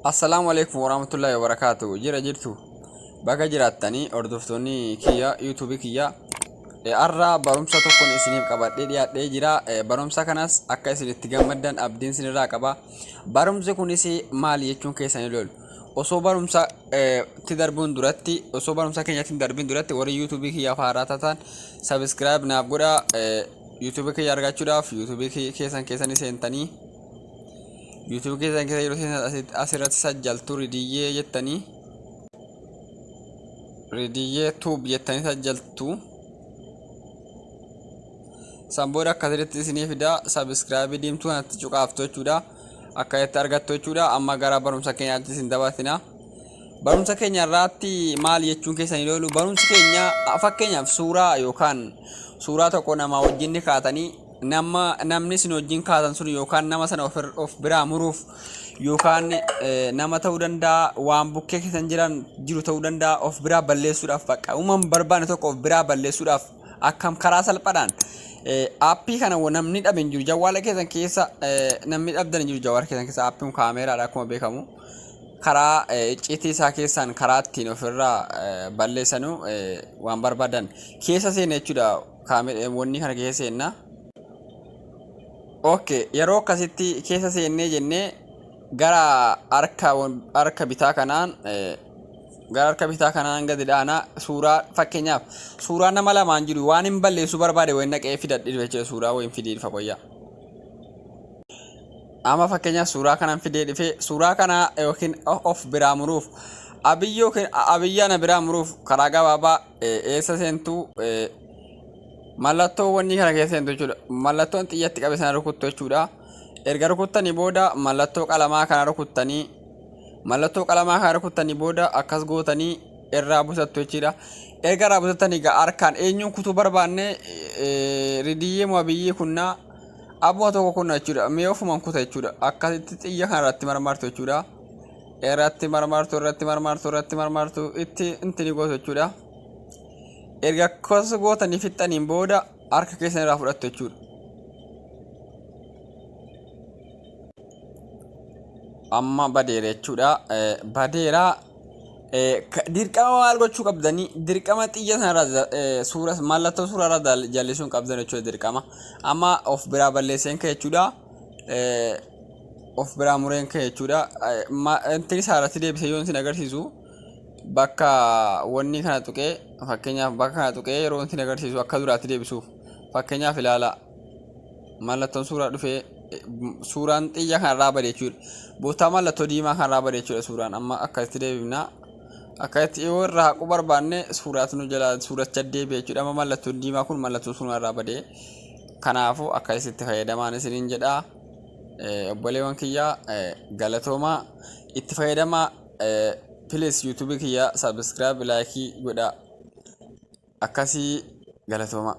Assalaamu alaikum warahmatullahi wabarakaatu. Jira jirtu, baga jiraattanii hordoftoonni kiyya YouTube kiyya. Har'a barumsa tokkon isiniif qabadhee dhiyaadhee jira. Barumsa kanas akka isin itti gammaddan abdiin isinirraa qaba. Barumsi kunis maali jechuun keessan hin oolu. Osoo barumsa tti darbuun duratti, osoo barumsa keenyatti hin darbin duratti, warri YouTube kiyyaaf haaraa taatan subscribe naaf godhaa. YouTube kiyya argachuudhaaf YouTube keessan keessanii seentanii, YouTube keessan keessa yeroo seentan asirratti sajjaltu, Ridiyyee jettanii, Ridiyyee Tube jettanii sajjaltu. San booda akkasitti isinii fida. Subscribe diimtuu kanatti cuqaaftu jechuudha, akkasitti argattu jechuudha. Amma gara barumsa keenyaatti isin dabarsina. Barumsa keenya irraatti maal jechuun keessan hin oolu. Barumsi keenya, fakkeenyaaf, suuraa yookaan suuraa tokko namaa wajjin ni kaatanii, nama namni isin wajjin kaatan sun yookaan nama sana of biraa muruuf yookaan nama ta'uu danda'a, waan bukkee keessan jiran jiru ta'uu danda'a, of biraa balleessuudhaaf, bakka uumama barbaanne tokko of biraa balleessuudhaaf akkam karaa salphaadhaan aappii kana namni dhabe hin jiru. Jawwaala keessan keessa namni dhabdan hin jiru. Jawwaala keessan keessa aappiin kaameeraadha akkuma beekamu. Karaa icciitii isaa keessaan karaa ittiin ofirraa balleessanu waan barbaadan keessa seena jechuudha. Wanni kana keessa seenna. Okay, yeroo akkasitti keessa seennee jennee gara harka bitaa kanaan, gara harka bitaa kanaan gadi dhaana. Suuraa, fakkeenyaaf, suuraa nama lamaan jiru waan hin balleessuu barbaade wayin naqee fidadhe jechuudha. Suuraa wayin fidee dhufa qoyyaa. Amma fakkeenyaaf suuraa kanan fidee dhufe. Suuraa kana yookiin of biraa muruuf, Abiyyi yookiin Abiyyi ana biraa muruuf karaa gabaabaa eessa seentu? Mallattoo wanni kana keessa seentu jechuudha. Mallattoon xiyyatti qabe sana rukuttu jechuudha. Erga rukuttanii booda mallattoo qalamaa kana rukuttanii, mallattoo qalamaa kana rukuttanii booda akkas gootanii irraa busattu jechuudha. Erga irraa busattanii egaa harkaan eenyuun kutuu barbaanne, Ridiyyee moo Abiyyii kunnaa abbuma tokko kunna jechuudha. Mee ofumaan kuta jechuudha. Akkasitti xiyya kana irratti marmartu jechuudha. Irratti marmartu, irratti marmartu, irratti marmartu, itti intini gootu jechuudha. Erga akkas gootanii fixxaniin booda harka keessan irraa fudhattu jechuudha. Amma badeera jechuudha. Badeera. Dirqama maal gochuu qabdanii? Dirqama xiyya sanarraa suura, mallattoo suurarraa jallisuun qabdan jechuudha dirqama. Amma of biraa balleesseen ka'e jechuudha. Of biraa mureen ka'e jechuudha. Inti isaa irratti deebisee yoon isin agarsiisu, bakka wanni kana tuqee, fakkeenyaaf bakka kana tuqee yeroo isin agarsiisu akka duraatti deebisuuf, fakkeenyaaf ilaala, mallattoon suuraa dhufee suuraan xiyya kanarraa bade jechuudha. Bootaa mallattoo diimaa kanarraa bade jechuudha suuraan. Amma akkasitti deebifna. Akkasitti yoo irraa haquu barbaanne suuraatu nu jalaa suuracha deebi'e jechuudha. Amma mallattoon diimaa kun mallattoo suuraa irraa bade. Kanaafuu akkasitti fayyadamaan isiniin jedha. Obboleewwan kiyyaa, galatoomaa, itti fayyadamaa. Please, YouTube kiyya subscribe, like godhaa. Akkasii, galatoomaa.